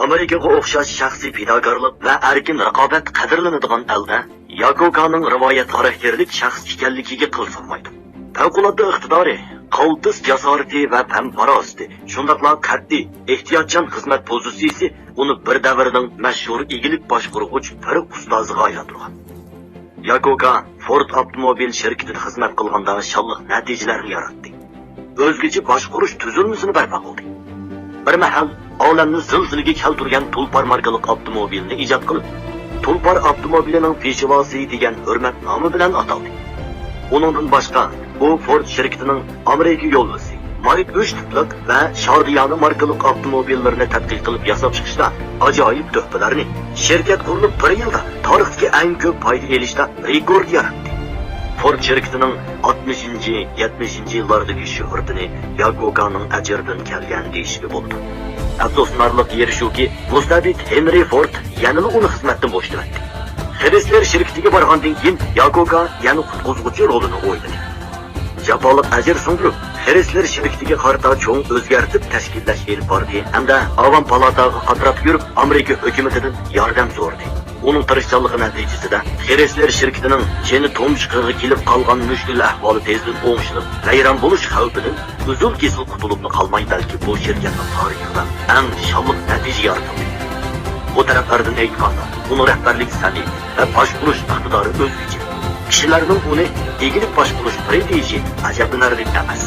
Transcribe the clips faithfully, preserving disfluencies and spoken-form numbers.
ئامېرىكىغا ئوخشاش شەخسىي پىداكارلىق ۋە ئەركىن رىقابەت قەدىرلىنىدىغان ئەلدە ياكوكانىڭ رىۋايەت خاراكتېرلىك شەخس ئىكەنلىكىگە قىل سىغمايدۇ. پەۋقۇلئاددە ئىقتىدارى، قالتىس جاسارىتى ۋە پەم-پاراسىتى، شۇنداقلا قەتئىي، ئېھتىياتچان خىزمەت پوزىتسىيىسى ئۇنى بىر دەۋرنىڭ مەشھۇر ئىگىلىك باشقۇرغۇچ پىر ئۇستازىغا ئايلاندۇرغان. ياكوكا فورد ئاپتوموبىل شىركىتىدە خىزمەت قىلغاندا شانلىق نەتىجىلەرنى ياراتتى. ئۆزگىچە باشقۇرۇش تۈزۈلمىسىنى بەرپا قىلدى. بىر مەھەل ئالەمنى زىلزىلىگە كەلتۈرگەن تۇلپار ماركىلىق ئاپتوموبىلنى ئىجاد قىلىپ، تۇلپار ئاپتوموبىلىنىڭ پېشۋاسى دېگەن ھۆرمەت نامى بىلەن ئاتالدى. ئۇنىڭدىن باشقا، ئۇ فورد شىركىتىنىڭ ئامېرىكا يولۋىسى، ماي ئۈچ تىپلىق ۋە شادىيانە ماركىلىق ئاپتوموبىللىرىنى تەتقىق قىلىپ ياساپ چىقىشتا ئاجايىپ تۆھپىلەرنى، شىركەت قۇرۇلۇپ بىر يىلدا تارىختىكى ئەڭ كۆپ پايدا ئېلىشتا رېكورت ياراتتى. فورد شىركىتىنىڭ ئاتمىشىنچى، يەتمىشىنچى يىللاردىكى شۆھرىتىنى ياكوكانىڭ ئەجرىدىن كەلگەن دېيىشكە بولىدۇ. ئەپسۇسلىنارلىق يېرى شۇكى، مۇستەبىت ھېنرى فورد يەنىلا ئۇنى خىزمەتتىن بوشىتىۋەتتى. خرىسلېر شىركىتىگە بارغاندىن كېيىن، ياكوكا يەنە قۇتقۇزغۇچى رولىنى ئوينىدى. جاپالىق ئەجىر سىڭدۈرۈپ، خرىسلېر شىركىتىگە قارىتا چوڭ ئۆزگەرتىپ تەشكىللەش ئېلىپ باردى ھەمدە ئاۋام پالاتاغا قاتراپ يۈرۈپ، ئامېرىكا ھۆكۈمىتىدىن ياردەم سورىدى. ئۇنىڭ تىرىشچانلىقى نەتىجىسىدە، خرىسلېر شىركىتىنىڭ چېنى تۇمشۇقىغا كېلىپ قالغان مۈشكۈل ئەھۋالى تېزدىن ئوڭشىلىپ، ۋەيران بولۇش خەۋپىدىن ئۈزۈل-كېسىل قۇتۇلۇپلا قالماي، بەلكى بۇ شىركەتنىڭ تارىخىدا ئەڭ شانلىق نەتىجە يارىتىلدى. بۇ تەرەپلەردىن ئېيتقاندا، ئۇنىڭ رەھبەرلىك سەنئىتى ۋە باشقۇرۇش ئىقتىدارى ئۆزگىچە. كىشىلەرنىڭ ئۇنى ئىگىلىك باشقۇرۇش پىرى دېيىشى ئەجەبلىنەرلىك ئەمەس.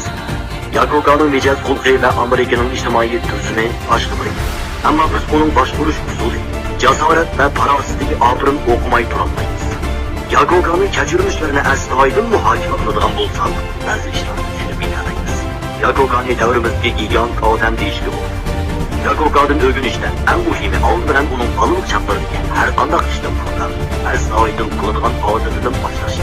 ياكوكانىڭ مىجەز قۇلۇقى ۋە ئامېرىكىنىڭ ئىجتىمائىي تۈزۈمى باشقا بىر گەپ. ئەمما بىز ئۇنىڭ باشقۇرۇش ئۇسۇلى، جاسارەت ۋە پاراسىتىگە ئاپىرىن ئوقۇماي تۇرالمايمىز. ياكوكانىڭ كەچۈرمىشلىرىنى ئەستايىدىل مۇھاكىمە قىلىدىغان بولساق، بەزى ئىشلارنى چۈشىنىپ يېتەلەيمىز. ياكوكانى دەۋرىمىزدىكى گىگانت ئادەم دېيىشكە بولىدۇ. ياكوكادىن ئۆگىنىشتە ئەڭ مۇھىمى ئالدى بىلەن ئۇنىڭ بالىلىق چاغلىرىدىكى ھەر قانداق ئىشنى پۇختا، ئەستايىدىل قىلىدىغان ئادىتىدىن باشلاش